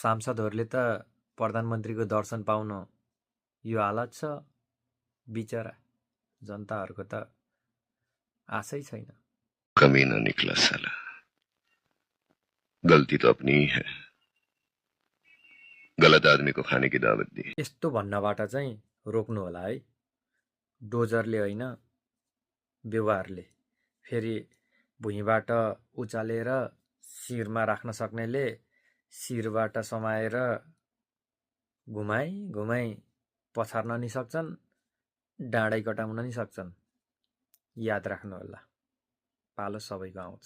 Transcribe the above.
सांसदहरूले त प्रधानमन्त्रीको दर्शन पाउन यो हालत छ, बिचरा जनताहरूको त आशै छैन। कमीना निकला साला, गलती तो अपनी ही है, गलत आदमी को खाने की दावत दी। यस्तो भन्नबाट चाहिँ रोक्नु होला है, डोजरले होइन व्यवहारले। फेरि भुइँबाट उचालेर शिरमा राख्न सक्नेले शिरबाट समाएर घुमाई पछार्न नि सक्छन्, डाँडै कटाउन नि सक्छन्। याद राख्नु होला, पालो सबैको आउँछ।